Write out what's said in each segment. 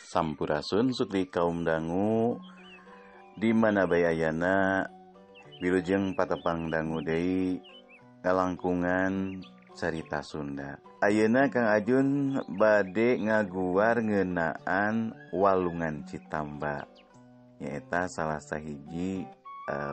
Sampurasun Sukri kaum dangu di mana bae ayana wilujeng patepang dangu deui ngalangkungan carita Sunda. Ayeuna Kang Ajun bade ngaguar ngeunaan Walungan Citamba. Nyaeta salah sahiji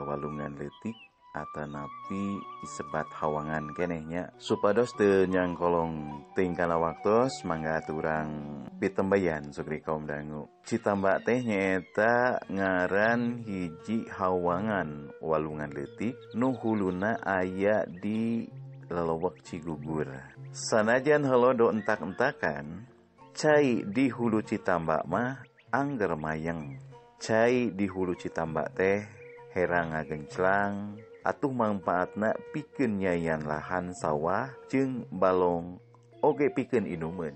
walungan leutik atanapi disebat hawangan keneh nya. Supados teu nyangkolong teuing kana waktos mangga urang pitembayan Sukri kaum dangu. Citamba teh nyaeta ngaran hiji hawangan walungan leutik nu huluna aya di lelewek Cigugur. Sanajan halodo entak-entakan, cai di hulu Citamba mah angger mayeng. Cai di hulu Citamba teh herang ngagenclang atuh mangpaatna pikeun nyayan lahan sawah jeung balong oge pikeun inumeun.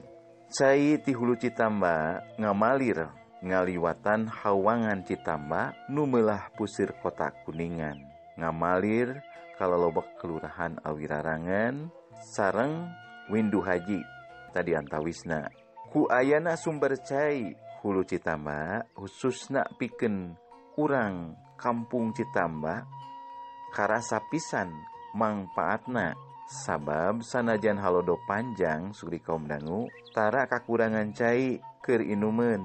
Cai ti hulu Citamba ngamalir ngaliwatan hawangan Citamba nu meulah pusir kota Kuningan. Ngamalir kalalobek kelurahan Awirarangan sareng Windu Haji tadi antawisna. Ku ayana sumber cai hulu Citamba khususna pikeun urang kampung Citamba karasa pisan mangpaatna sabab sanajan halodo panjang suri kaum dangu tara kakurangan cai keur inumeun,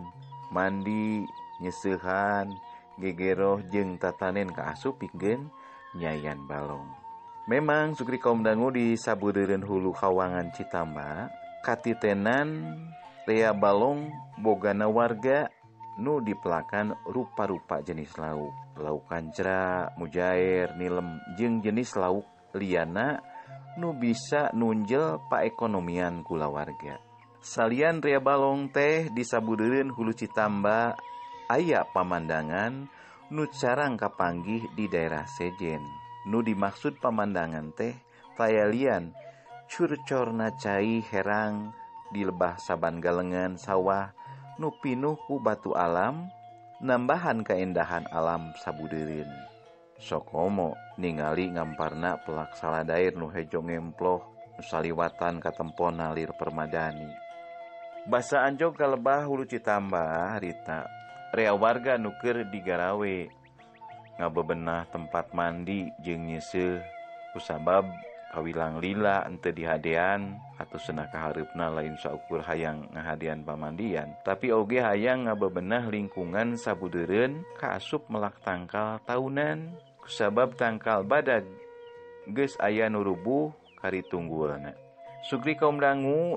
mandi, nyeseuhan, gegeroh jeung tatanen kaasup pikeun nyayan balong. Memang sukri kaum dangu di sabudeureun hulu hawangan Citamba katitenan rea balong bogana warga nu dipelakan rupa-rupa jenis lauk. Lauk kancra, mujair, nilem jeung jenis lauk liana nu bisa nunjel paekonomian kulawarga. Salian rea balong teh di sabudeureun hulu Citamba aya pamandangan nu carang kapanggih di daerah sejen. Nu dimaksud pamandangan teh tayalian curcorna cai herang di lebah saban galengan sawah nu pinuh ku batu alam nambahan kaendahan alam sabudeureun. Sokomo ningali ngamparna pelak saladair nu hejo ngemploh nu saliwatan katempon nalir permadani. Basa anjog ka lebah hulu Citamba harita rea warga nu keur digarawe ngabebenah tempat mandi jeung nyeuseuh kusabab kawilang lila henteu dihadean atau cenah kahareupna lain saukur hayang ngahadean pamandian tapi oge hayang ngabebenah lingkungan sabudeureun kaasup melak tangkal taunan kusabab tangkal badag geus aya nu rubuh karitunggulna. Sukri kaum dangu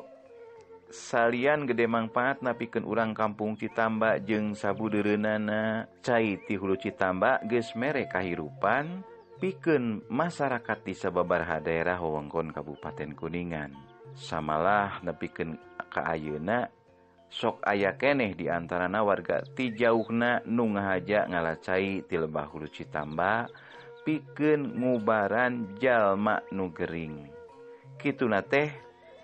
salian gede mangpaatna pikeun urang kampung Citamba jeung sabudeureunana cai ti hulu Citamba geus mere kahirupan pikeun masyarakat di sababaraha daerah wewengkon Kabupaten Kuningan. Samalah nepikeun ka ayeuna sok aya keneh di antarana warga ti jauhna nu ngahaja ngala cai ti lebah hulu Citamba pikeun ngubaran jalma nu gering. Kituna teh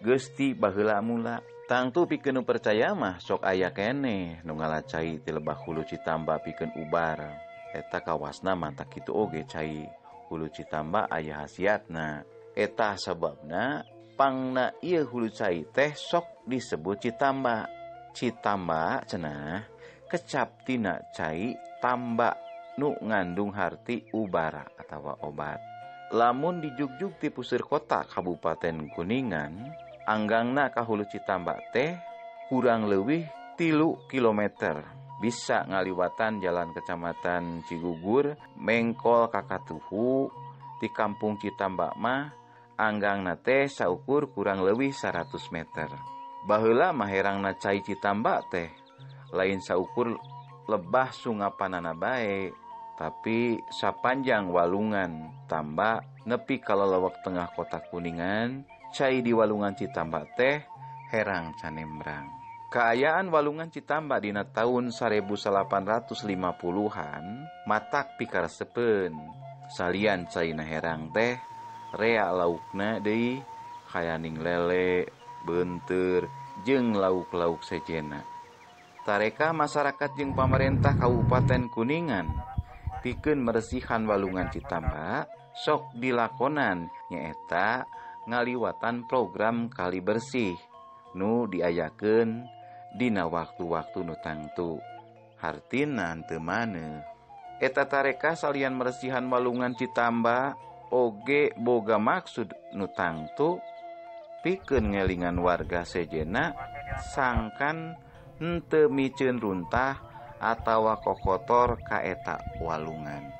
geus ti baheula mula. Tangtu pikeun nu percaya mah sok aya keneh nu ngala cai ti lebah hulu Citamba pikeun ubar. Eta kawasna mah kitu oge cai hulu Citamba aya hasiatna. Eta sababna pangna ieu hulu cai teh sok disebut Citamba. Citamba cenah kecap tina cai tamba nu ngandung harti ubara atawa obat. Lamun dijugjug ti puseur kota Kabupaten Kuningan, anggangna ka hulu Citamba teh kurang leuwih 3 kilometer. Bisa ngaliwatan jalan kecamatan Cigugur, mengkol Kakatuhu, di kampung Citamba mah anggangna teh saukur kurang leuwih 100 meter. Baheula mah herangna cai Citamba teh lain saukur lebah sungapanana bae, tapi sapanjang walungan Tamba nepi ka lelewek tengah kota Kuningan, cai di walungan Citamba teh herang canembrang. Kaayaan walungan Citamba dina tahun 1850-an matak pikaresepeun. Salian caina herang teh rea laukna deui kayaning lele, beunteur jeung lauk-lauk sejena. Tareka masyarakat jeung pamarentah Kabupaten Kuningan pikeun meresihan walungan Citamba sok dilakonan nyaeta ngaliwatan program kali bersih nu diayakeun Dina waktu-waktu nu tangtu. Hartina henteu maneh. Eta tareka salian meresihan walungan Citamba oge boga maksud nu tangtu pikeun ngelingan warga sejenna sangkan henteu miceun runtah atawa kokotor ka eta walungan.